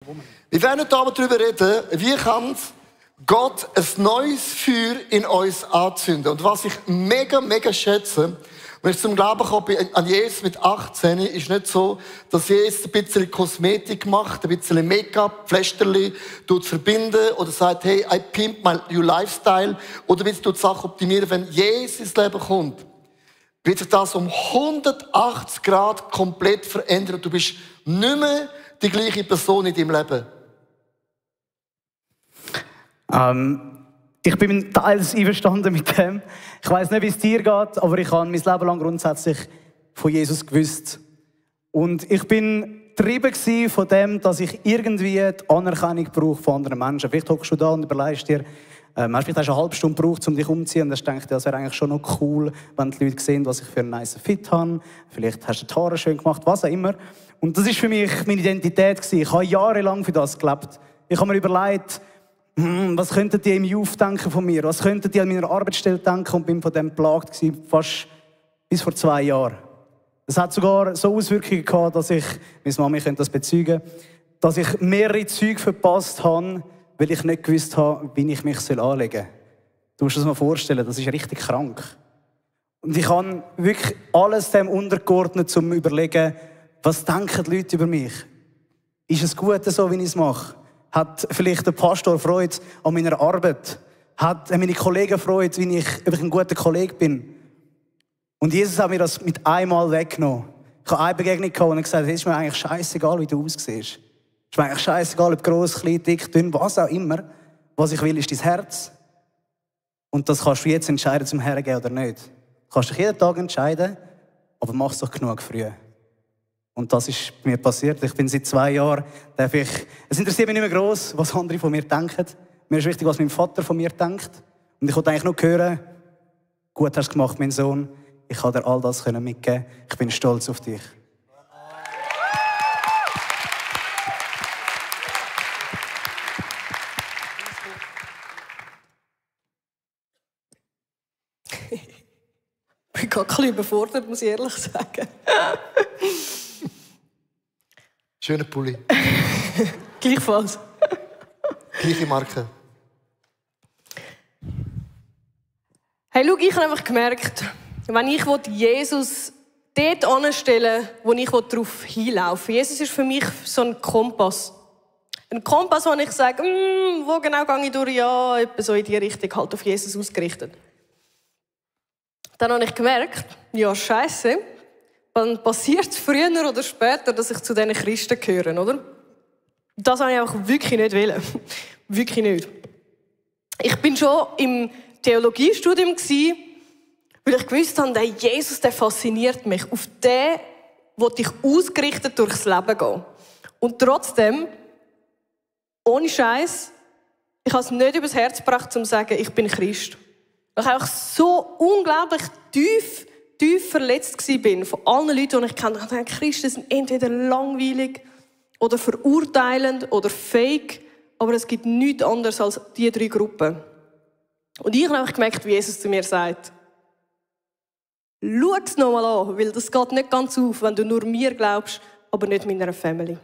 Wir werden heute Abend darüber reden, wie kann Gott ein neues Feuer in uns anzünden. Und was ich mega schätze, wenn ich zum Glauben komme an Jesus mit 18, ist nicht so, dass Jesus ein bisschen Kosmetik macht, ein bisschen Make-up, Pflästerli, verbinden oder sagt, hey, I pimp my new lifestyle, oder willst du die Sache optimieren. Wenn Jesus ins Leben kommt, wird sich das um 180 Grad komplett verändern. Du bist nicht mehr die gleiche Person in deinem Leben. Ich bin teils einverstanden mit dem. Ich weiss nicht, wie es dir geht, aber ich habe mein Leben lang grundsätzlich von Jesus gewusst. Und ich bin getrieben von dem, dass ich irgendwie die Anerkennung brauche von anderen Menschen. Vielleicht hockst du da und überlegst dir, vielleicht hast du eine halbe Stunde gebraucht, um dich umzuziehen. Und dann denkst du, das wäre eigentlich schon noch cool, wenn die Leute sehen, was ich für einen nice Fit habe. Vielleicht hast du die Haare schön gemacht, was auch immer. Und das war für mich meine Identität. Ich habe jahrelang für das gelebt. Ich habe mir überlegt, was könnten die im Youth denken von mir? Was könnten die an meiner Arbeitsstelle denken? Und bin von dem geplagt gewesen, fast bis vor 2 Jahren. Es hat sogar so Auswirkungen gehabt, dass ich, meine Mami könnte das bezeugen, dass ich mehrere Züge verpasst habe, weil ich nicht gewusst habe, wie ich mich anlegen soll. Du musst dir das mal vorstellen, das ist richtig krank. Und ich habe wirklich alles dem untergeordnet, um zu überlegen, was denken die Leute über mich? Ist es gut so, wie ich es mache? Hat vielleicht der Pastor Freude an meiner Arbeit? Hat meine Kollegen Freude, ob ich ein guter Kollege bin? Und Jesus hat mir das mit einmal weggenommen. Ich habe eine Begegnung gehabt und er gesagt, es ist mir eigentlich scheißegal, wie du aussiehst. Es ist mir eigentlich scheißegal, ob gross, klein, dick, dünn, was auch immer. Was ich will, ist dein Herz. Und das kannst du jetzt entscheiden, zum Hergeben oder nicht. Du kannst dich jeden Tag entscheiden, aber mach es doch genug früh. Und das ist mir passiert. Ich bin seit 2 Jahren, es interessiert mich nicht mehr gross, was andere von mir denken. Mir ist wichtig, was mein Vater von mir denkt. Und ich wollte eigentlich nur hören, gut hast du gemacht, mein Sohn. Ich kann dir all das mitgeben. Ich bin stolz auf dich. Ich bin gerade ein bisschen überfordert, muss ich ehrlich sagen. Schöner Pulli. Gleichfalls. Gleiche Marke. Hey, schau, ich habe einfach gemerkt, wenn ich Jesus dort anstellen will, wo ich darauf hinlaufe. Jesus ist für mich so ein Kompass. Ein Kompass, wo ich sage, wo genau gehe ich durch? Ja, etwa so in die Richtung, halt auf Jesus ausgerichtet. Dann habe ich gemerkt, ja, Scheiße, dann passiert es früher oder später, dass ich zu diesen Christen gehöre, oder? Das wollte ich einfach wirklich nicht wollen. Wirklich nicht. Ich bin schon im Theologiestudium gsi, weil ich gewusst habe, der Jesus, der fasziniert mich. Auf den wollte ich ausgerichtet durchs Leben gehen. Und trotzdem, ohne Scheiß, ich habe es nicht übers Herz gebracht, um zu sagen, ich bin Christ. Weil ich einfach so unglaublich tief verletzt war von allen Leuten, die ich kenne. Ich dachte, Christen sind entweder langweilig oder verurteilend oder fake, aber es gibt nichts anderes als diese 3 Gruppen. Und ich habe einfach gemerkt, wie Jesus zu mir sagt, schau es nochmal an, weil das geht nicht ganz auf, wenn du nur mir glaubst, aber nicht meiner Family.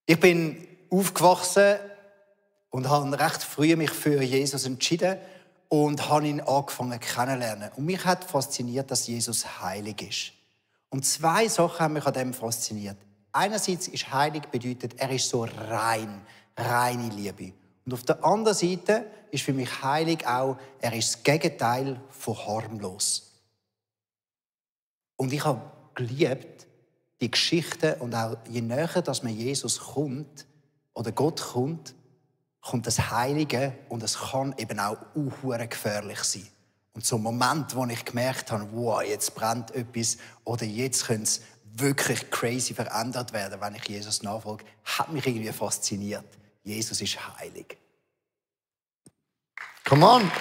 Ich bin aufgewachsen und habe recht früh mich für Jesus entschieden und habe ihn angefangen kennenzulernen. Und mich hat fasziniert, dass Jesus heilig ist. Und 2 Sachen haben mich an dem fasziniert. Einerseits ist heilig bedeutet, er ist so rein, reine Liebe. Und auf der anderen Seite ist für mich heilig auch, er ist das Gegenteil von harmlos. Und ich habe geliebt, die Geschichte und auch je näher, dass man Jesus kommt oder Gott kommt, kommt das Heilige und es kann eben auch gefährlich sein. Und so ein Moment, wo ich gemerkt habe, wow, jetzt brennt etwas oder jetzt könnte es wirklich crazy verändert werden, wenn ich Jesus nachfolge, hat mich irgendwie fasziniert. Jesus ist heilig. Come on!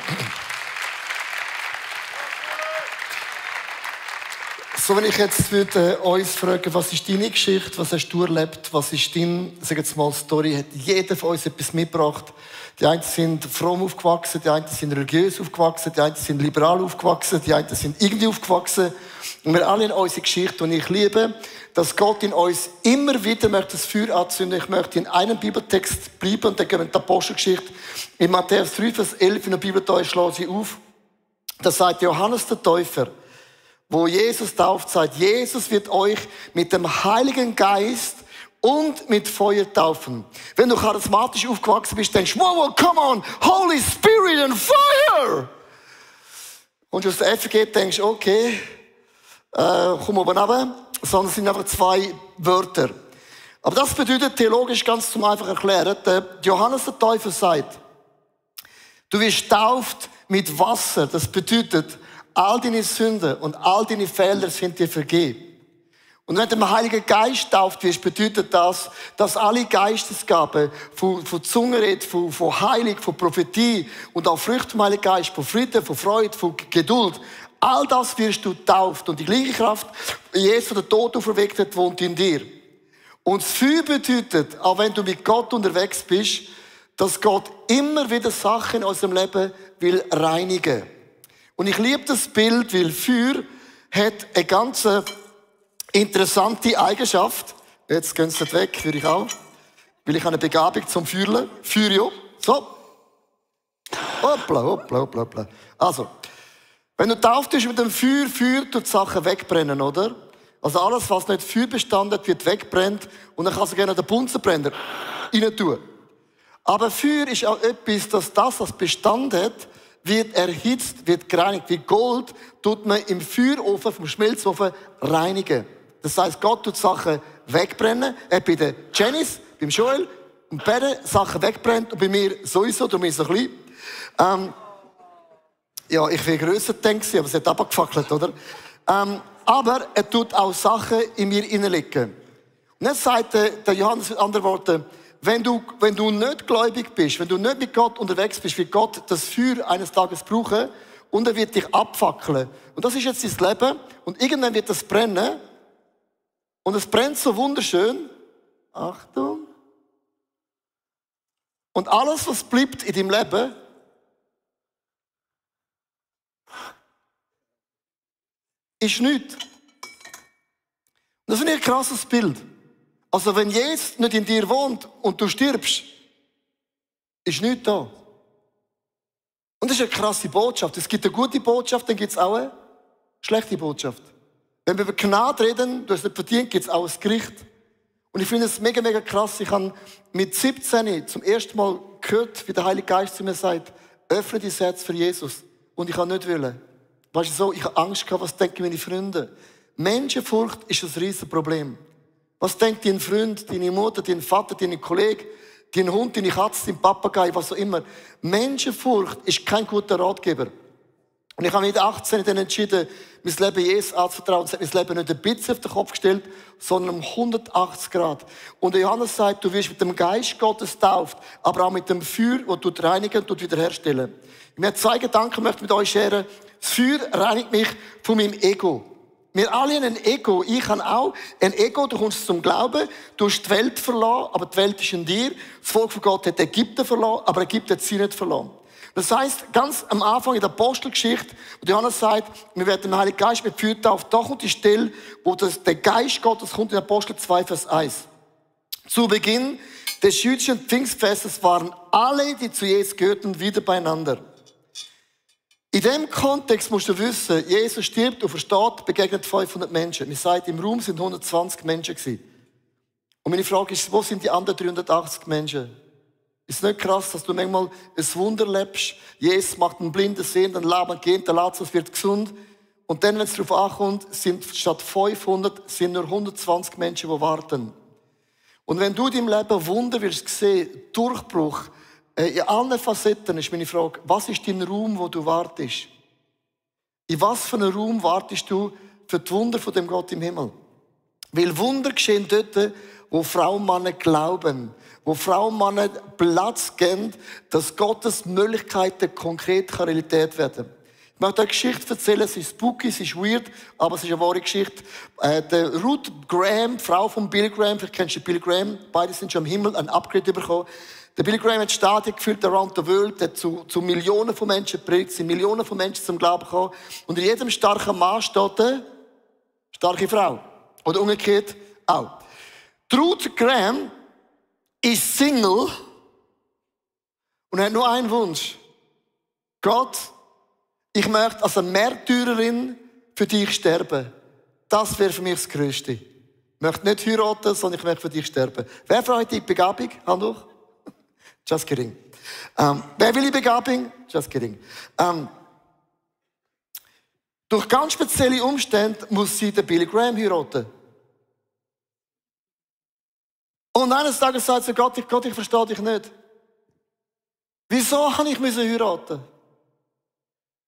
So, wenn ich jetzt würde uns fragen, was ist deine Geschichte, was hast du erlebt, was ist deine, sag jetzt mal, Story, hat jeder von uns etwas mitgebracht. Die einen sind fromm aufgewachsen, die einen sind religiös aufgewachsen, die einen sind liberal aufgewachsen, die einen sind irgendwie aufgewachsen. Und wir alle in unserer Geschichte. Und ich liebe, dass Gott in uns immer wieder möchte das Feuer anzünden. Ich möchte in einem Bibeltext bleiben und dann gehen wir in die Apostelgeschichte. In Matthäus 3, Vers 11 in der Bibel, da schlage ich auf. Da sagt Johannes der Täufer, wo Jesus tauft, sagt, Jesus wird euch mit dem Heiligen Geist und mit Feuer taufen. Wenn du charismatisch aufgewachsen bist, denkst du, wow, come on, Holy Spirit and Fire! Und aus der FG denkst du, okay, komm oben runter, sondern es sind einfach zwei Wörter. Aber das bedeutet theologisch ganz zum einfach erklären, der Johannes der Täufer sagt, du wirst tauft mit Wasser. Das bedeutet, all deine Sünden und all deine Fehler sind dir vergeben. Und wenn du mit dem Heiligen Geist tauft wirst, bedeutet das, dass alle Geistesgaben von Zungenrede, von Heilung, von Prophetie und auch Früchte vom Heiligen Geist, von Frieden, von Freude, von Geduld, all das wirst du tauft. Und die gleiche Kraft, die Jesus von den Toten auferweckt hat, wohnt in dir. Und das Feuer bedeutet, auch wenn du mit Gott unterwegs bist, dass Gott immer wieder Sachen in unserem Leben will reinigen. Und ich liebe das Bild, weil Feuer hat eine ganz interessante Eigenschaft. Jetzt gehen sie nicht weg, würde ich auch. Weil ich habe eine Begabung zum Feuerlen. Feuer, so. Hoppla, hoppla, hoppla, hoppla. Also, wenn du tauft bist mit dem Feuer, Feuer tut Sachen wegbrennen, oder? Also alles, was nicht Feuerbestand hat, wird wegbrennt. Und dann kannst du gerne den Bunsenbrenner rein tun. Aber Feuer ist auch etwas, dass das, was Bestand hat, wird erhitzt, wird gereinigt. Wie Gold tut man im Feuerofen, vom Schmelzofen reinigen. Das heisst, Gott tut Sachen wegbrennen. Er bei der Janice, beim Joel und bei den Sachen wegbrennt und bei mir sowieso, darum ist es so klein. Ja, ich wäre grösser gedacht, aber es hat abgefackelt, oder? Aber er tut auch Sachen in mir hineinlegen. Und dann sagt der Johannes mit anderen Worten, wenn du nicht gläubig bist, wenn du nicht mit Gott unterwegs bist, wird Gott das Feuer eines Tages brauchen und er wird dich abfackeln. Und das ist jetzt dein Leben und irgendwann wird das brennen und es brennt so wunderschön. Achtung. Und alles, was bleibt in deinem Leben, ist nichts. Und das finde ich ein krasses Bild. Also wenn Jesus nicht in dir wohnt und du stirbst, ist nichts da. Und das ist eine krasse Botschaft. Es gibt eine gute Botschaft, dann gibt es auch eine schlechte Botschaft. Wenn wir über Gnade reden, du hast nicht verdient, gibt es auch ein Gericht. Und ich finde es mega, mega krass. Ich habe mit 17 zum ersten Mal gehört, wie der Heilige Geist zu mir sagt, öffne dein Herz für Jesus. Und ich kann nicht wollen. Weißt du so, ich habe Angst gehabt, was denken meine Freunde? Menschenfurcht ist ein riesen Problem. Was denkt dein Freund, deine Mutter, dein Vater, dein Kollege, dein Hund, deine Katze, dein Papagei, was auch immer? Menschenfurcht ist kein guter Ratgeber. Und ich habe mit 18 dann entschieden, mein Leben Jesus anzuvertrauen. Es hat mein Leben nicht ein bisschen auf den Kopf gestellt, sondern um 180 Grad. Und Johannes sagt, du wirst mit dem Geist Gottes tauft, aber auch mit dem Feuer, das du reinigen und wiederherstellen. Ich möchte 2 Gedanken mit euch scheren. Das Feuer reinigt mich von meinem Ego. Wir alle haben ein Ego. Ich habe auch ein Ego. Du kommst zum Glauben. Du hast die Welt verloren, aber die Welt ist in dir. Das Volk von Gott hat Ägypten verloren, aber Ägypten hat sie nicht verloren. Das heisst, ganz am Anfang in der Apostelgeschichte, wo Johannes sagt, wir werden den Heiligen Geist mit Feuer taufen, da kommt die Stelle, wo der Geist Gottes kommt in Apostel 2, Vers 1. Zu Beginn des jüdischen Pfingstfestes waren alle, die zu Jesus gehörten, wieder beieinander. In dem Kontext musst du wissen, Jesus stirbt und versteht, begegnet 500 Menschen. Man sagt, im Raum sind 120 Menschen gewesen. Und meine Frage ist, wo sind die anderen 380 Menschen? Ist es nicht krass, dass du manchmal ein Wunder lebst? Jesus macht einen Blinden sehen, dann Laban gehen, der Lazarus wird gesund. Und dann, wenn es darauf ankommt, sind statt 500 sind nur 120 Menschen, die warten. Und wenn du in deinem Leben Wunder wirst sehen, Durchbruch, in allen Facetten ist meine Frage, was ist dein Raum, wo du wartest? In was für einem Raum wartest du für die Wunder von dem Gott im Himmel? Weil Wunder geschehen dort, wo Frauen und Männer glauben, wo Frauen und Männer Platz geben, dass Gottes Möglichkeiten konkret Realität werden. Ich möchte eine Geschichte erzählen. Sie ist spooky, sie ist weird, aber es ist eine wahre Geschichte. Der Ruth Graham, die Frau von Billy Graham, vielleicht kennst du Billy Graham, beide sind schon im Himmel, ein Upgrade bekommen. Der Billy Graham hat Stadien gefüllt around the world, hat zu Millionen von Menschen gepredigt, sind Millionen von Menschen zum Glauben gekommen. Und in jedem starken Mann steht eine starke Frau. Oder umgekehrt auch. Die Ruth Graham ist Single und hat nur einen Wunsch. Gott, ich möchte als eine Märtyrerin für dich sterben. Das wäre für mich das Größte. Ich möchte nicht heiraten, sondern ich möchte für dich sterben. Wer freut die Begabung? Hand hoch. Just kidding. Wer will die Begabung? Just kidding. Durch ganz spezielle Umstände muss sie den Billy Graham heiraten. Und eines Tages sagt sie, Gott, ich verstehe dich nicht. Wieso habe ich heiraten?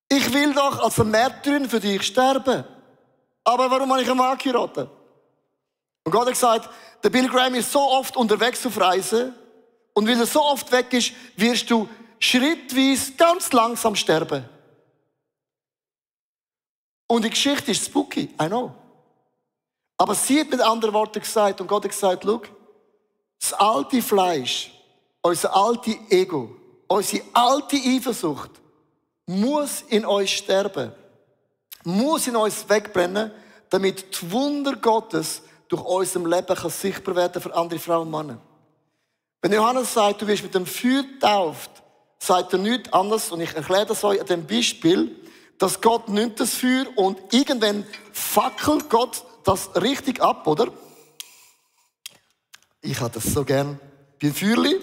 Ich will doch als eine Märtyrerin für dich sterben. Aber warum habe ich einen Mann geheiratet? Und Gott hat gesagt, der Billy Graham ist so oft unterwegs auf Reisen. Und weil er so oft weg ist, wirst du schrittweise ganz langsam sterben. Und die Geschichte ist spooky, I know. Aber sie hat mit anderen Worten gesagt, und Gott hat gesagt, schau, das alte Fleisch, unser altes Ego, unsere alte Eifersucht muss in uns sterben, muss in uns wegbrennen, damit die Wunder Gottes durch unserem Leben sichtbar werden für andere Frauen und Männer. Wenn Johannes sagt, du wirst mit dem Feuer getauft, sagt er nichts anderes, und ich erkläre das euch an dem Beispiel, dass Gott nimmt das Feuer und irgendwann fackelt Gott das richtig ab, oder? Ich habe das so gern bei Feuerli.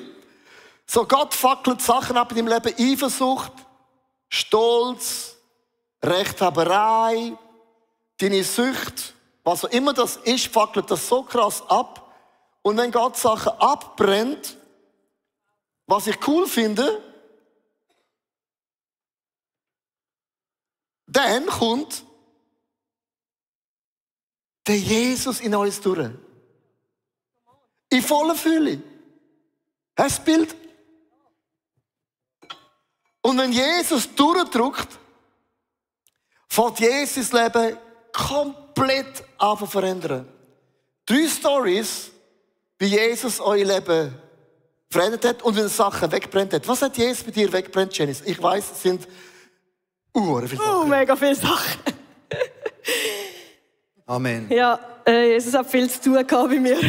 So, Gott fackelt Sachen ab in deinem Leben, Eifersucht, Stolz, Rechthaberei, deine Sucht, was auch immer das ist, fackelt das so krass ab. Und wenn Gott Sachen abbrennt, was ich cool finde, dann kommt der Jesus in uns durch. In voller Fülle. Hast du das Bild? Und wenn Jesus durchdrückt, fängt Jesus das Leben komplett an zu verändern. 3 Stories, wie Jesus euer Leben verändert hat und wie Sachen wegbrennt hat. Was hat Jesus bei dir wegbrennt, Janice? Ich weiss, es sind viele Sachen. Mega viele Sachen. Amen. Ja, Jesus hat viel zu tun gehabt bei mir.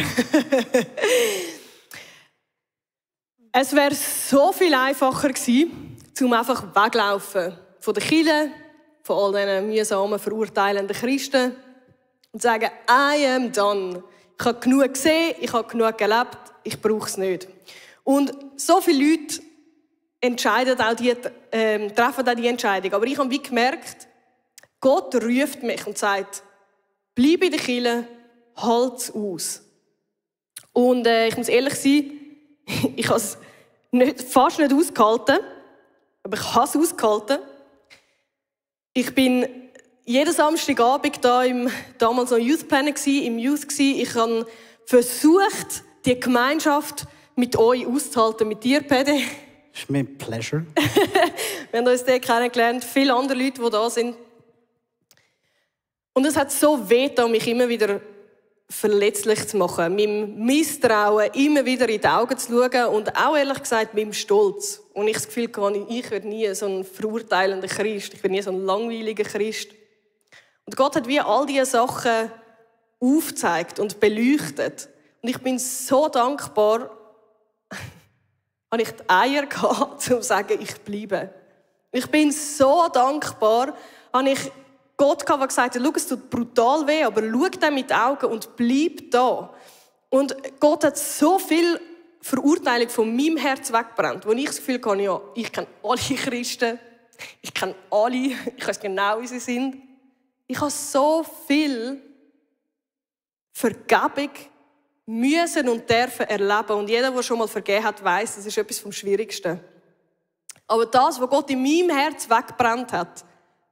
Es wäre so viel einfacher gewesen, um einfach weglaufen von der Kirche, von all diesen mühsamen, verurteilenden Christen und zu sagen, I am done. Ich habe genug gesehen, ich habe genug gelebt, ich brauche es nicht. Und so viele Leute treffen auch die Entscheidung. Aber ich habe wie gemerkt, Gott ruft mich und sagt, bleib in der Kirche, halt es aus. Und ich muss ehrlich sein, ich habe es fast nicht ausgehalten, aber ich habe es ausgehalten. Ich bin jeden Samstagabend damals noch Youth Planner im Youth gsi. Ich habe versucht, die Gemeinschaft mit euch auszuhalten, mit dir, Pede. Das ist mir ein Pleasure. Wir haben uns dort kennengelernt, viele andere Leute, die da sind. Und es hat so weh getan, mich immer wieder verletzlich zu machen, meinem Misstrauen immer wieder in die Augen zu schauen und auch ehrlich gesagt meinem Stolz. Und ich das Gefühl hatte, ich werde nie so ein verurteilender Christ, ich werde nie so ein langweiliger Christ. Und Gott hat wie all diese Sachen aufgezeigt und beleuchtet. Und ich bin so dankbar, habe ich die Eier gehabt, um zu sagen, ich bleibe. Ich bin so dankbar, habe ich Gott gehabt, der gesagt hat, schau, es tut brutal weh, aber schau dem mit den Augen und bleib da. Und Gott hat so viel Verurteilung von meinem Herz weggebrannt, wo ich das Gefühl hatte, ja, ich kenne alle Christen, ich kenne alle, ich weiß genau, wie sie sind. Ich habe so viel Vergebung müssen und dürfen erleben. Und jeder, der schon mal vergeben hat, weiss, das ist etwas vom Schwierigsten. Aber das, was Gott in meinem Herz weggebrannt hat,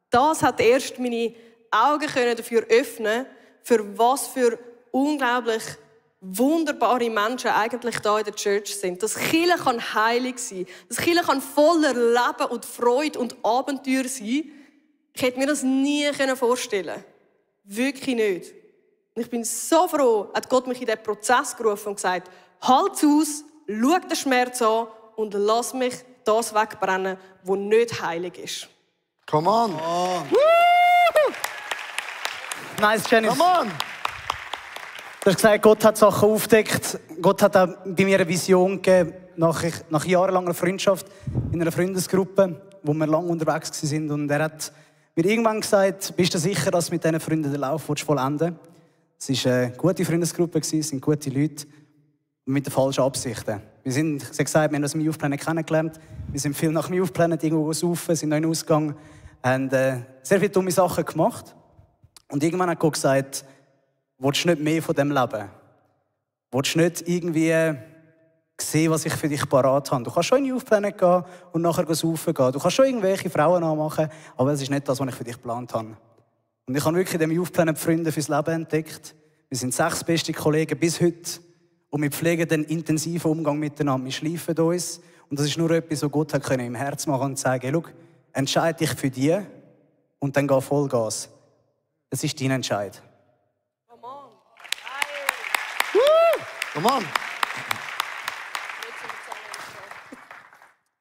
das hat erst meine Augen dafür öffnen, für was für unglaublich wunderbare Menschen eigentlich da in der Church sind. Dass Kirche heilig sein kann, dass Kirche voller Leben und Freude und Abenteuer sein kann, Ich hätte mir das nie vorstellen können. Wirklich nicht. Und ich bin so froh, hat Gott mich in diesen Prozess gerufen und gesagt, halt's aus, schau den Schmerz an und lass mich das wegbrennen, was nicht heilig ist. Come on. Oh. Nice, Janice. Come on. Du hast gesagt, Gott hat Sachen aufgedeckt. Gott hat auch bei mir eine Vision gegeben, nach jahrelanger Freundschaft in einer Freundesgruppe, wo wir lange unterwegs waren. Und er hat mir irgendwann gesagt, bist du sicher, dass du mit diesen Freunden den Lauf vollenden willst? Es war eine gute Freundesgruppe, es sind gute Leute mit den falschen Absichten. Ich habe gesagt, wir haben das im Youth Planet kennengelernt. Wir sind viel nach dem Youth Planet irgendwo saufen, sind noch in den Ausgang, haben sehr viele dumme Sachen gemacht. Und irgendwann hat Gott gesagt, willst du nicht mehr von dem Leben? Willst du nicht irgendwie sehen, was ich für dich parat habe? Du kannst schon in den Youth Planet gehen und nachher saufen gehen. Du kannst schon irgendwelche Frauen anmachen, aber das ist nicht das, was ich für dich geplant habe. Und ich habe wirklich in dem Youth Planet Freunde fürs Leben entdeckt. Wir sind 6 beste Kollegen bis heute. Und wir pflegen den intensiven Umgang miteinander. Wir schleifen uns. Und das ist nur etwas, was Gott hat im Herz machen und sagen, hey, schau, entscheide dich für dich und dann geh Vollgas. Das ist dein Entscheid. Come on. Come on.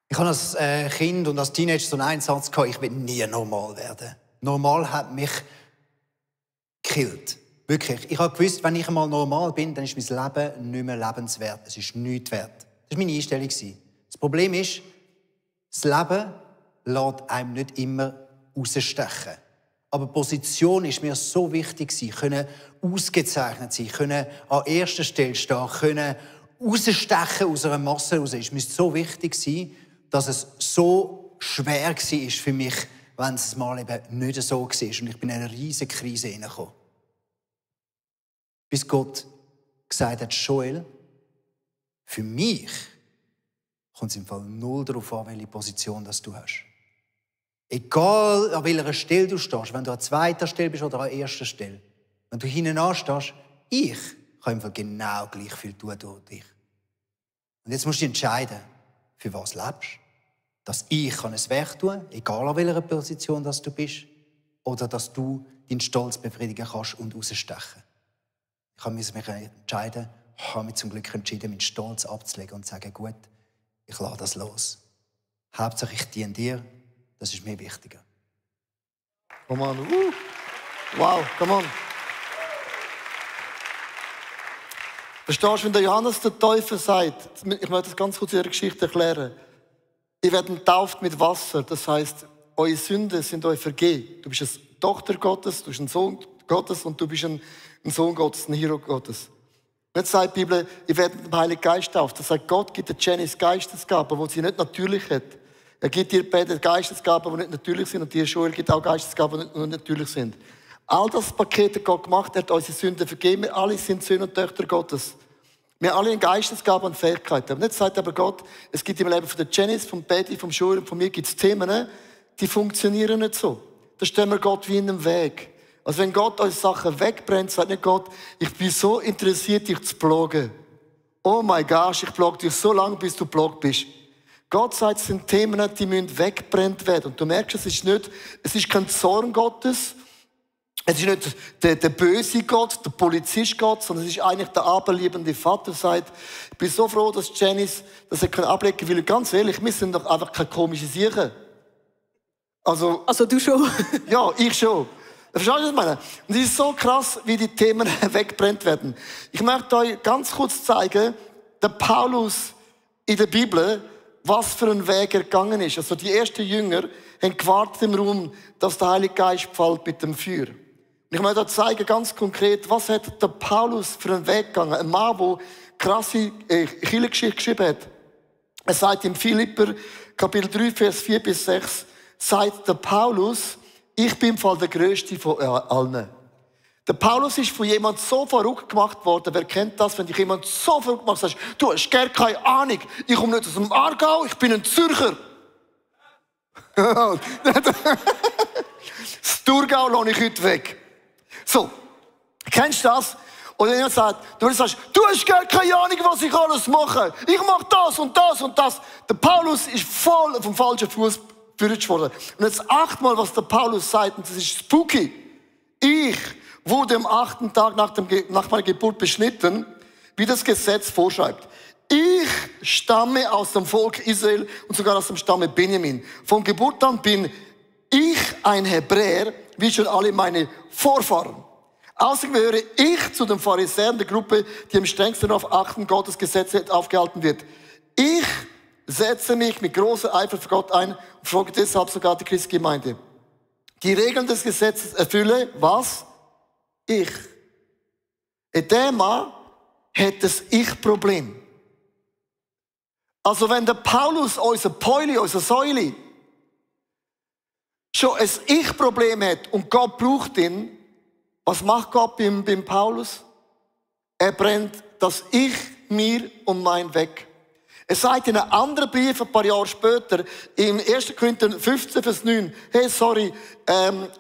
Ich habe als Kind und als Teenager so einen Einsatz gehabt, ich will nie normal werden. Normal hat mich gekillt. Wirklich. Ich habe gewusst, wenn ich einmal normal bin, dann ist mein Leben nicht mehr lebenswert. Es ist nichts wert. Das war meine Einstellung. Das Problem ist, das Leben lässt einem nicht immer rausstechen. Aber Position ist mir so wichtig, können ausgezeichnet sein, können an erster Stelle stehen, können rausstechen aus einer Masse raus. Es ist mir so wichtig, dass es so schwer war für mich, wenn es mal eben nicht so war. Und ich bin in eine riesige Krise hineingekommen. Bis Gott gesagt hat, Joel, für mich kommt es im Fall null darauf an, welche Position das du hast. Egal, an welcher Stelle du stehst, wenn du an zweiter Stelle bist oder an erster Stelle, wenn du hinten anstehst, ich kann im Fall genau gleich viel tun durch dich. Und jetzt musst du entscheiden, für was du lebst. Dass ich ein Werk tun kann, egal an welcher Position das du bist, oder dass du deinen Stolz befriedigen kannst und rausstechen. Ich musste mich entscheiden, habe mich zum Glück entschieden, meinen Stolz abzulegen und zu sagen, gut, ich lasse das los. Hauptsache ich diene dir, das ist mir wichtiger. Come on. Wow, come on. Verstehst du, wenn der Johannes der Täufer sagt, ich möchte das ganz kurz in der Geschichte erklären, ihr werdet getauft mit Wasser, das heisst, eure Sünden sind euch vergeben. Du bist eine Tochter Gottes, du bist ein Sohn Gottes und du bist ein Sohn Gottes, ein Hero Gottes. Und jetzt sagt die Bibel, ihr werdet mit dem Heiligen Geist tauft. Das sagt, Gott gibt der Janice Geistesgaben, die sie nicht natürlich hat. Er gibt dir beide Geistesgaben, die nicht natürlich sind, und dir Joel gibt auch Geistesgaben, die nicht natürlich sind. All das Paket hat Gott gemacht, er hat unsere Sünden vergeben. Wir alle sind Söhne und Töchter Gottes. Wir haben alle eine Geistesgabe und Fähigkeiten. Und jetzt sagt aber Gott, es gibt im Leben von der Janice, vom Betty, vom Joel und von mir gibt es Themen, die funktionieren nicht so. Da stehen wir Gott wie in einem Weg. Also wenn Gott uns Sachen wegbrennt, sagt nicht Gott, ich bin so interessiert, dich zu plagen. Oh mein Gott, ich plage dich so lange, bis du geplagt bist. Gott sagt, es sind Themen, die müssen weggebrennt werden. Und du merkst, es ist kein Zorn Gottes, es ist nicht der böse Gott, der Polizist Gott, sondern es ist eigentlich der aberliebende Vater, der sagt, ich bin so froh, dass Janice das ablegen kann, weil ganz ehrlich, wir sind doch einfach keine komischen Sachen. Also du schon? Ja, ich schon. Verstehst du, was ich meine? Und es ist so krass, wie die Themen wegbrennt werden. Ich möchte euch ganz kurz zeigen, der Paulus in der Bibel, was für ein Weg er gegangen ist. Also die ersten Jünger haben gewartet im Raum, dass der Heilige Geist fällt mit dem Feuer. Und ich möchte euch zeigen, ganz konkret, was hat der Paulus für einen Weg gegangen? Ein Mann, der krasse Kirchengeschichte geschrieben hat. Er sagt in Philipper, Kapitel 3, Vers 4 bis 6, sagt der Paulus, ich bin im Fall der Größte von allen. Der Paulus ist von jemand so verrückt gemacht worden. Wer kennt das, wenn dich jemand so verrückt macht, sagst, du hast gar keine Ahnung. Ich komme nicht aus dem Aargau, ich bin ein Zürcher. Das Thurgau lasse ich heute weg. So, kennst du das? Und jemand sagt, du sagst, du hast gar keine Ahnung, was ich alles mache. Ich mache das und das und das. Der Paulus ist voll auf dem falschen Fuß berührt worden. Und jetzt acht mal, was der Paulus sagt, und das ist spooky. Ich wurde am 8. Tag nach meiner Geburt beschnitten, wie das Gesetz vorschreibt. Ich stamme aus dem Volk Israel und sogar aus dem Stamme Benjamin. Von Geburt an bin ich ein Hebräer, wie schon alle meine Vorfahren. Außerdem gehöre ich zu den Pharisäern der Gruppe, die am strengsten darauf achten, Gottes Gesetze aufgehalten wird. Ich setze mich mit großer Eifer für Gott ein und folge deshalb sogar die Christgemeinde. Die Regeln des Gesetzes erfülle, was? Ich. Der Mann hat das Ich-Problem. Also wenn der Paulus, unser Päuli, unser Säuli, schon ein Ich-Problem hat und Gott braucht ihn, was macht Gott beim Paulus? Er brennt das Ich, mir und mein weg. Er sagt in einem anderen Brief, ein paar Jahre später, im 1. Korinther 15, Vers 9, hey, sorry,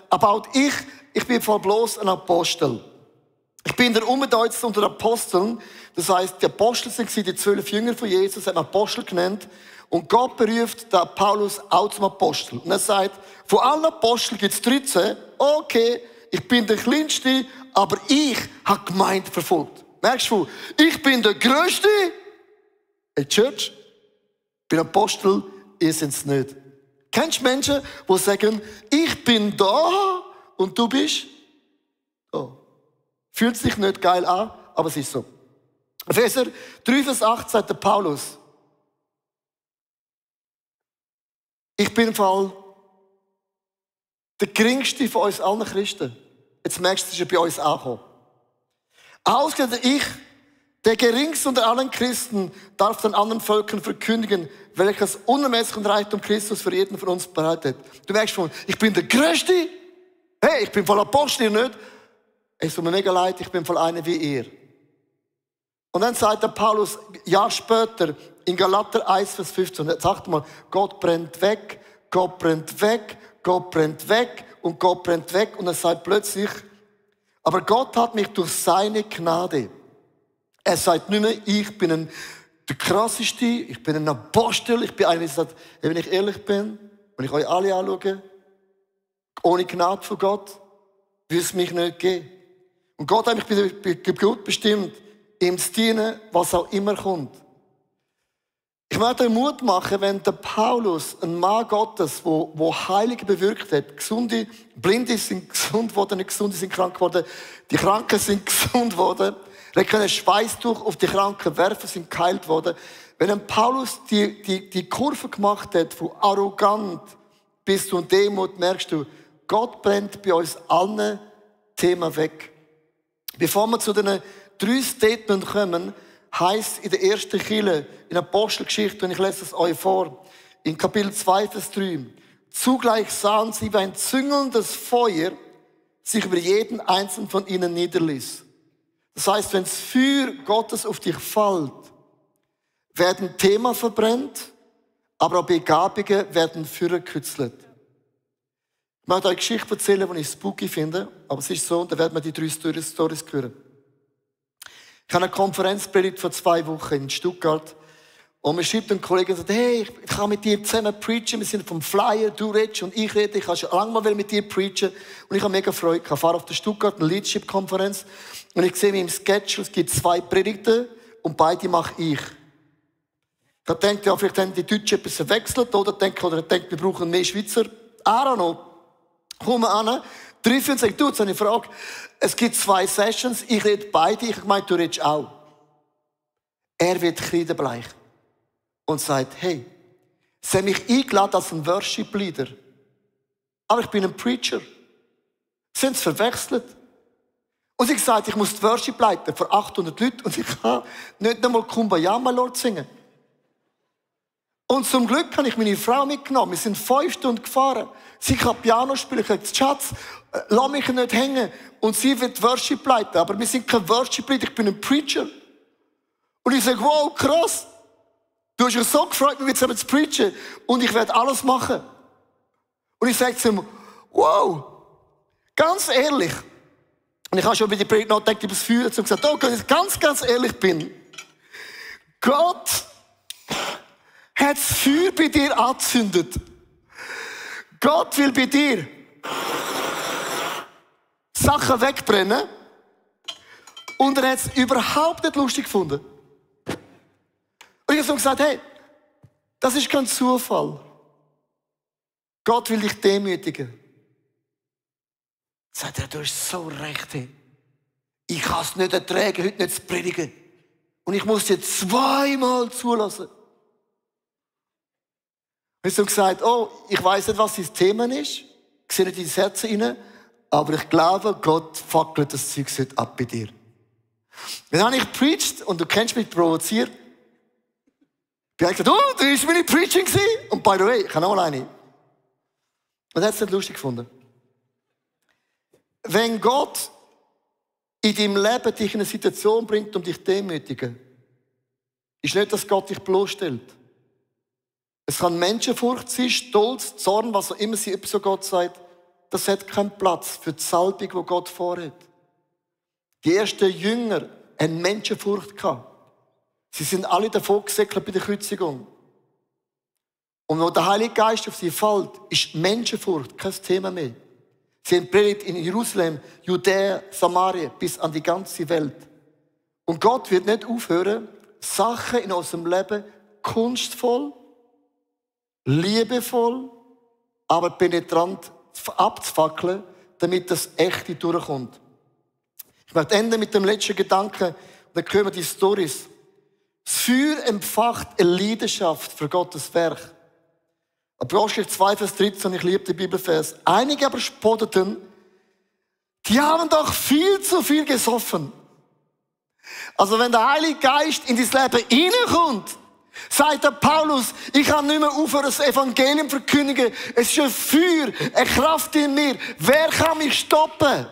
about ich bin voll bloß ein Apostel. Ich bin der unbedeutendste unter Aposteln. Das heisst, die Apostel sind die 12 Jünger von Jesus, hat man Apostel genannt. Und Gott beruft den Paulus auch zum Apostel. Und er sagt, von allen Aposteln gibt es 13. Okay, ich bin der Kleinste, aber ich habe die Gemeinde verfolgt. Merkst du, ich bin der Größte. Hey Church, ich bin Apostel, ihr seid es nicht. Kennst du Menschen, die sagen, ich bin da und du bist da? Fühlt sich nicht geil an, aber es ist so. Epheser 3, Vers 8 sagt der Paulus, ich bin im Fall der geringste von uns allen Christen. Jetzt merkst du, es ist bei uns angekommen. Ausgerechnet ich, der geringste unter allen Christen, darf den anderen Völkern verkündigen, welches unermesslichen Reichtum Christus für jeden von uns bereitet. Du merkst schon, ich bin der Größte. Hey, ich bin voll Apostel, ihr nicht? Es tut mir mega leid, ich bin voll einer wie ihr. Und dann sagt der Paulus, Jahr später, in Galater 1, Vers 15, er sagt mal, Gott brennt weg, Gott brennt weg, Gott brennt weg und Gott brennt weg. Und er sagt plötzlich, aber Gott hat mich durch seine Gnade. Er sagt nicht mehr, ich bin der Krasseste, ich bin ein Apostel, ich bin einer, der sagt, wenn ich ehrlich bin, wenn ich euch alle anschaue, ohne Gnade von Gott, würde es mich nicht geben. Und Gott hat mich bei Geburt bestimmt, ihm zu dienen, was auch immer kommt. Ich möchte euch Mut machen, wenn der Paulus, ein Mann Gottes, wo Heilige bewirkt hat, Gesunde, Blinde sind gesund geworden, nicht Gesunde sind krank geworden, die Kranken sind gesund geworden, er kann ein Schweißtuch auf die Kranken werfen, sind geheilt worden. Wenn ein Paulus die Kurve gemacht hat, von arrogant bis zu Demut, merkst du, Gott brennt bei uns allen Themen weg. Bevor wir zu den 3 Statements kommen, heisst in der ersten Kirche, in der Apostelgeschichte, und ich lese es euch vor, in Kapitel 2, Vers 3, zugleich sahen sie, wie ein züngelndes Feuer sich über jeden einzelnen von ihnen niederließ. Das heißt, wenn das Feuer Gottes auf dich fällt, werden Themen verbrennt, aber auch Begabungen werden vorgekützelt. Ich möchte euch eine Geschichte erzählen, die ich spooky finde, aber es ist so, und dann werden wir die 3 Storys hören. Ich habe eine Konferenz predigt vor 2 Wochen in Stuttgart. Und mir schreibt ein Kollege und sagt, hey, ich kann mit dir zusammen preachen. Wir sind vom Flyer, du redest und ich rede. Ich habe schon lange mal mit dir preachen. Und ich habe mega Freude. Ich fahre auf der Stuttgart, eine Leadership-Konferenz. Und ich sehe, wie im Schedule, es gibt 2 Predigten und beide mache ich. Ich denke, ja, vielleicht haben die Deutschen etwas verwechselt. Oder denke, wir brauchen mehr Schweizer. I don't know. Kommen an, treffen und sagen, du, jetzt habe ich eine Frage. Es gibt 2 Sessions, ich rede beide. Ich meine, du redest auch. Er wird kreidebleich und sagt, hey, sie haben mich eingeladen als ein Worship-Leader. Aber ich bin ein Preacher. Sie haben es verwechselt. Und sie gesagt, ich muss die Worship leiten für 800 Leute und ich kann nicht einmal Kumbaya, my Lord, singen. Und zum Glück habe ich meine Frau mitgenommen. Wir sind 5 Stunden gefahren. Sie kann Piano spielen. Ich habe gesagt, Schatz, lass mich nicht hängen. Und sie wird Worship leiten. Aber wir sind kein Worship-Leiter, ich bin ein Preacher. Und ich sage, wow, krass. Du hast dich so gefreut, mit mir zusammen zu preachen. Und ich werde alles machen. Und ich sage zu ihm, wow, ganz ehrlich. Und ich habe schon bei der Predigt nachgedacht über das Feuer und gesagt, oh, wenn ich ganz ehrlich bin. Gott hat das Feuer bei dir angezündet. Gott will bei dir Sachen wegbrennen und er hat es überhaupt nicht lustig gefunden. Und ich habe so gesagt, hey, das ist kein Zufall. Gott will dich demütigen. Sagt er, du hast so recht. Hey. Ich kann es nicht ertragen, heute nicht zu predigen. Und ich muss dir zweimal zulassen. Ich habe gesagt, oh, ich weiss nicht, was sein Thema ist. Ich sehe nicht in die Herzen rein. Aber ich glaube, Gott fackelt das Zeug heute ab bei dir. Dann habe ich preached und du kennst mich provoziert. Ich habe gesagt, oh, das war meine Preaching. Und by the way, ich habe noch mal eine. Und er hat es nicht lustig gefunden. Wenn Gott in deinem Leben dich in eine Situation bringt, um dich zu demütigen, ist nicht, dass Gott dich bloßstellt. Es kann Menschenfurcht sein, Stolz, Zorn, was auch immer sie so Gott sagt. Das hat keinen Platz für die Salbung, die Gott vorhat. Die ersten Jünger hatten Menschenfurcht gehabt. Sie sind alle davon gesäckelt bei der Kreuzigung. Und wenn der Heilige Geist auf sie fällt, ist Menschenfurcht kein Thema mehr. Sie haben predigt in Jerusalem, Judäa, Samaria, bis an die ganze Welt. Und Gott wird nicht aufhören, Sachen in unserem Leben kunstvoll, liebevoll, aber penetrant abzufackeln, damit das Echte durchkommt. Ich möchte enden mit dem letzten Gedanken, dann hören wir die Storys. Das Feuer empfacht eine Leidenschaft für Gottes Werk. Apostelgeschichte 2, Vers 13, ich liebe den Bibelvers. Einige aber spotteten, die haben doch viel zu viel gesoffen. Also wenn der Heilige Geist in dein Leben hineinkommt, sagt der Paulus, ich kann nicht mehr aufhören, das Evangelium zu verkündigen. Es ist ein Feuer, eine Kraft in mir. Wer kann mich stoppen?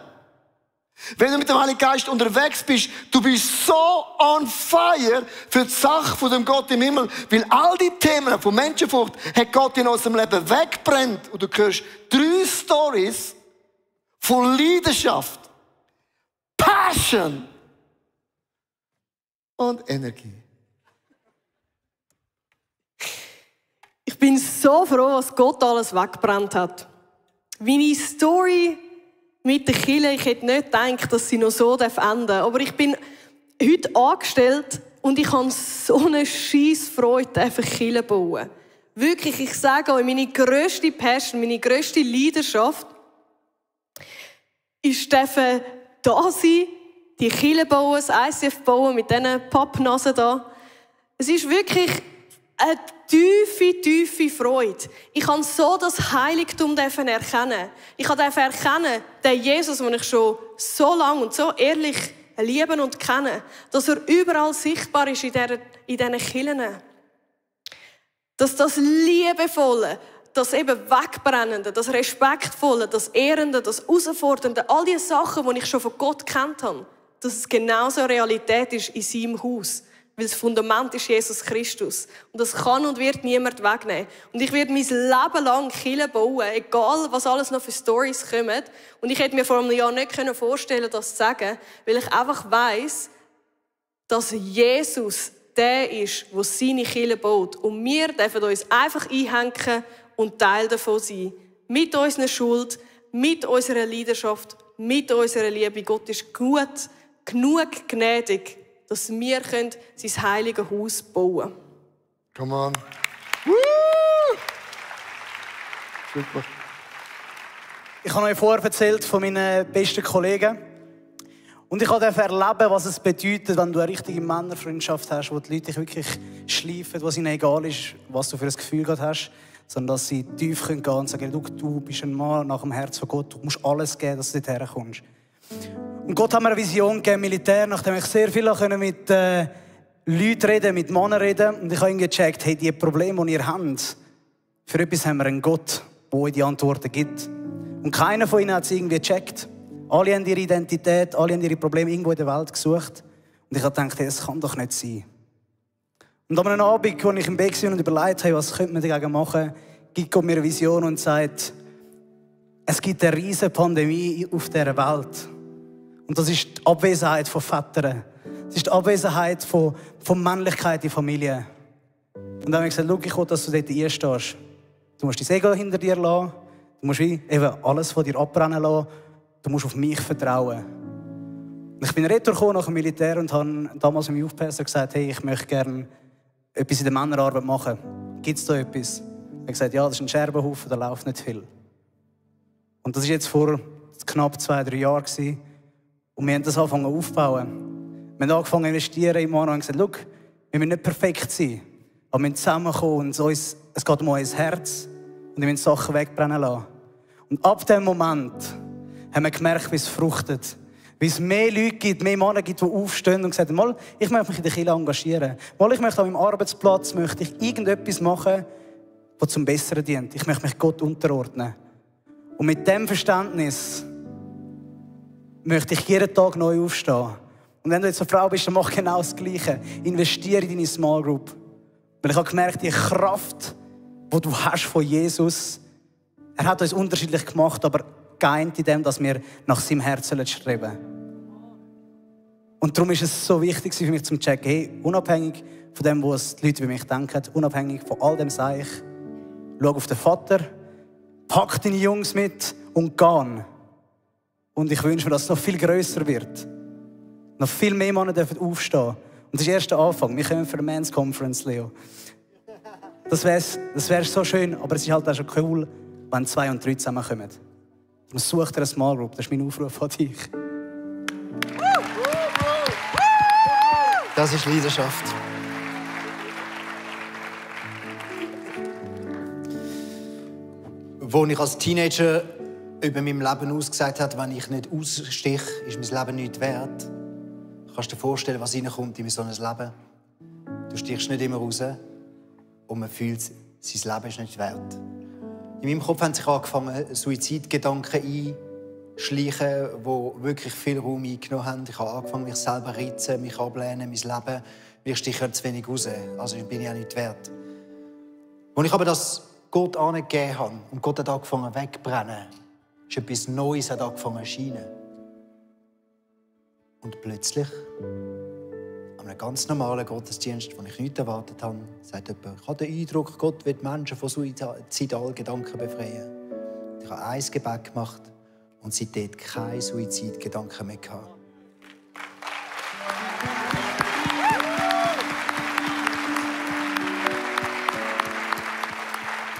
Wenn du mit dem Heiligen Geist unterwegs bist, du bist so on fire für die Sache von dem Gott im Himmel, weil all die Themen von Menschenfurcht hat Gott in unserem Leben wegbrennt. Und du hörst 3 Storys von Leidenschaft, Passion und Energie. Ich bin so froh, was Gott alles weggebrannt hat. Meine Story mit der Kirche, ich hätte nicht gedacht, dass sie noch so enden darf. Aber ich bin heute angestellt und ich habe so eine Scheissfreude, einfach Kirche bauen. Wirklich, ich sage euch, meine grösste Passion, meine grösste Leidenschaft ist da sein, die Kirche bauen, das ICF bauen mit diesen Pappnasen da. Es ist wirklich eine tiefe Freude. Ich kann so das Heiligtum erkennen. Ich kann erkennen, den Jesus, den ich schon so lange und so ehrlich liebe und kenne, dass er überall sichtbar ist in diesen Kirchen. Dass das Liebevolle, das eben Wegbrennende, das Respektvolle, das Ehrende, das Herausfordernde, all diese Sachen, die ich schon von Gott kennt habe, dass es genauso Realität ist in seinem Haus. Weil das Fundament ist Jesus Christus. Und das kann und wird niemand wegnehmen. Und ich werde mein Leben lang Kirche bauen, egal was alles noch für Storys kommen. Und ich hätte mir vor einem Jahr nicht vorstellen, das zu sagen, weil ich einfach weiss, dass Jesus der ist, der seine Kirche baut. Und wir dürfen uns einfach einhängen und Teil davon sein. Mit unserer Schuld, mit unserer Leidenschaft, mit unserer Liebe. Gott ist gut, genug gnädig, dass wir sein heiliges Haus bauen können. Come on. Woo! Super. Ich habe euch vorher erzählt von meinen besten Kollegen. Und ich durfte erleben, was es bedeutet, wenn du eine richtige Männerfreundschaft hast, wo die Leute dich wirklich schleifen, was ihnen egal ist, was du für ein Gefühl gerade hast, sondern dass sie tief gehen können und sagen, du bist ein Mann nach dem Herz von Gott, du musst alles geben, dass du dorthin kommst. Und Gott hat mir eine Vision gegeben, Militär, nachdem ich sehr viel mit Leuten reden, mit Männern reden. Und ich habe irgendwie gecheckt, hey, die Probleme, die ihr habt, für etwas haben wir einen Gott, der euch die Antworten gibt. Und keiner von ihnen hat es irgendwie gecheckt. Alle haben ihre Identität, alle haben ihre Probleme irgendwo in der Welt gesucht. Und ich habe gedacht, hey, das kann doch nicht sein. Und an einem Abend, als ich im Bett war und überlegt habe, was könnte man dagegen machen, gibt Gott mir eine Vision und sagt, es gibt eine riesige Pandemie auf dieser Welt. Und das ist die Abwesenheit von Vätern. Das ist die Abwesenheit von Männlichkeit in Familie. Und dann habe ich gesagt, schau, ich will, dass du dort einstehst. Du musst dein Ego hinter dir lassen. Du musst wie eben alles von dir abbrennen lassen. Du musst auf mich vertrauen. Ich bin retour nach dem Militär und habe damals dem Youth Pastor gesagt, hey, ich möchte gerne etwas in der Männerarbeit machen. Gibt es da etwas? Er hat gesagt, ja, das ist ein Scherbenhaufen, da läuft nicht viel. Und das war jetzt vor knapp 2-3 Jahren. Und wir haben das angefangen aufzubauen. Wir haben angefangen zu investieren im Mann und haben gesagt, schau, wir müssen nicht perfekt sein, aber wir müssen zusammenkommen und es geht um unser Herz und wir müssen Sachen wegbrennen lassen. Und ab dem Moment haben wir gemerkt, wie es fruchtet. Wie es mehr Leute gibt, mehr Männer gibt, die aufstehen und sagen, mal, ich möchte mich in der Kirche engagieren. Mal, ich möchte an meinem Arbeitsplatz irgendetwas machen, das zum Besseren dient. Ich möchte mich Gott unterordnen. Und mit diesem Verständnis möchte ich jeden Tag neu aufstehen. Und wenn du jetzt eine Frau bist, dann mach genau das Gleiche. Investiere in deine Small Group. Weil ich habe gemerkt, die Kraft, die du hast von Jesus, er hat uns unterschiedlich gemacht, aber geeint in dem, dass wir nach seinem Herzen streben. Und darum ist es so wichtig für mich zu checken, hey, unabhängig von dem, was die Leute über mich denken, unabhängig von all dem sage ich, schau auf den Vater, pack deine Jungs mit und geh. Und ich wünsche mir, dass es noch viel grösser wird. Noch viel mehr Männer dürfen aufstehen. Und das ist erst der Anfang. Wir kommen für eine Men's Conference, Leo. Das wär so schön, aber es ist halt auch schon cool, wenn 2 und 3 zusammenkommen. Und such dir eine Small Group. Das ist mein Aufruf an dich. Das ist Leidenschaft. Als ich als Teenager über mein Leben ausgesagt habe, wenn ich nicht ausstich, ist mein Leben nichts wert. Kannst du dir vorstellen, was reinkommt in so ein Leben? Du stichst nicht immer raus und man fühlt, sein Leben ist nicht wert. In meinem Kopf haben sich angefangen, Suizidgedanken einzuschleichen, die wirklich viel Raum eingenommen haben. Ich habe angefangen, mich selber zu ritzen, mich ablehnen, mein Leben. Wir stichen zu wenig raus, also bin ich auch nicht wert. Als ich aber das Gott angegeben habe und Gott hat angefangen wegzubrennen, ist etwas Neues angefangen zu erscheinen. Und plötzlich, an einem ganz normalen Gottesdienst, den ich nicht erwartet habe, sagt jemand, ich habe den Eindruck, Gott will Menschen von suizidalen Gedanken befreien. Ich habe ein Gebet gemacht und seitdem keine Suizidgedanken mehr gehabt.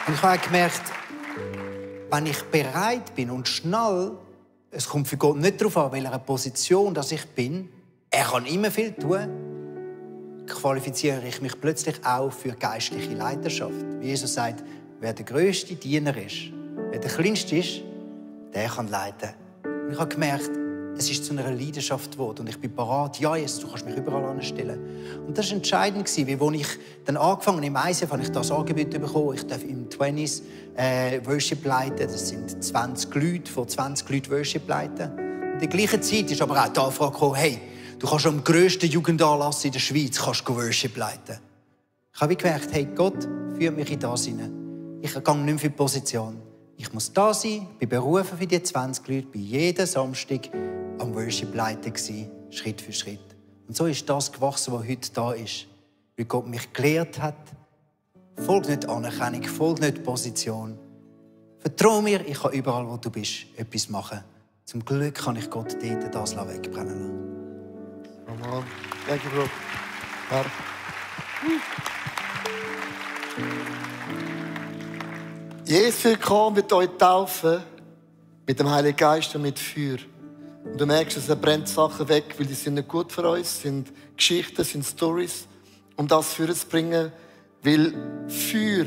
Und ich habe gemerkt, wenn ich bereit bin und schnell, es kommt für Gott nicht darauf an, welcher Position dass ich bin, er kann immer viel tun, qualifiziere ich mich plötzlich auch für geistliche Leiterschaft. Wie Jesus sagt, wer der grösste Diener ist, wer der kleinste ist, der kann leiten. Und ich habe gemerkt, es ist zu einer Leidenschaft geworden und ich bin bereit, ja Jesus, du kannst mich überall anstellen. Und das war entscheidend, weil als ich dann angefangen habe, im ICF habe ich das Angebot bekommen, ich darf im 20s Worship leiten, das sind 20 Leute, vor 20 Leuten Worship leiten. In der gleichen Zeit ist aber auch die Anfrage gekommen, hey, du kannst am grössten Jugendanlass in der Schweiz Worship leiten. Ich habe gemerkt, hey, Gott führt mich in das hinein. Ich gehe nicht mehr für die Position. Ich muss da sein, bin berufen für die 20 Leute, bin jeden Samstag am Worship leiten gewesen, Schritt für Schritt. Und so ist das gewachsen, was heute da ist. Weil Gott mich gelehrt hat, folg nicht Anerkennung, folg nicht Position. Vertrau mir, ich kann überall, wo du bist, etwas machen. Zum Glück kann ich Gott dort das wegbrennen lassen. Amen. Danke, Bro. Herr. Jesus will kommen, wird euch taufen mit dem Heiligen Geist und mit Feuer. Und du merkst, es brennt Sachen weg, weil die sind nicht gut für uns, sind Geschichten, sind Stories, um das Feuer zu bringen, weil Feuer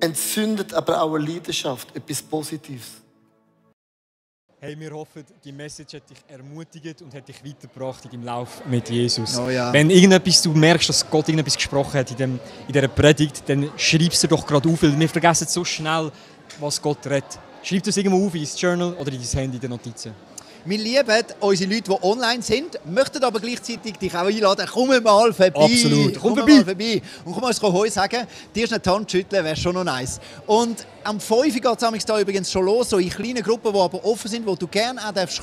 entzündet aber auch eine Leidenschaft, etwas Positives. Hey, wir hoffen, die Message hat dich ermutigt und hat dich weitergebracht in deinem Lauf mit Jesus. Oh ja. Wenn du merkst, dass Gott irgendetwas gesprochen hat in dieser Predigt, dann schreib es dir doch gerade auf, weil wir vergessen so schnell, was Gott redet. Schreib das irgendwo auf, in dein Journal oder in dein Handy, in den Notizen. Wir lieben unsere Leute, die online sind, möchten aber gleichzeitig dich auch einladen. Komm mal vorbei. Absolut. Komm mal vorbei. Und komm uns Heu sagen. Dir schnell die Hand schütteln, wäre schon noch nice. Und am 5 Uhr geht es da übrigens schon los, so in kleinen Gruppen, die aber offen sind, wo du gerne auch kommen darfst.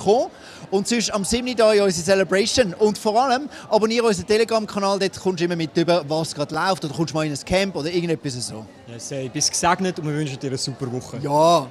Und sonst am 7. Uhr in unsere Celebration. Und vor allem abonniere unseren Telegram-Kanal, dort kommst du immer mit über, was gerade läuft. Oder kommst mal in ein Camp oder irgendetwas so. Yes, hey, bist gesegnet und wir wünschen dir eine super Woche. Ja.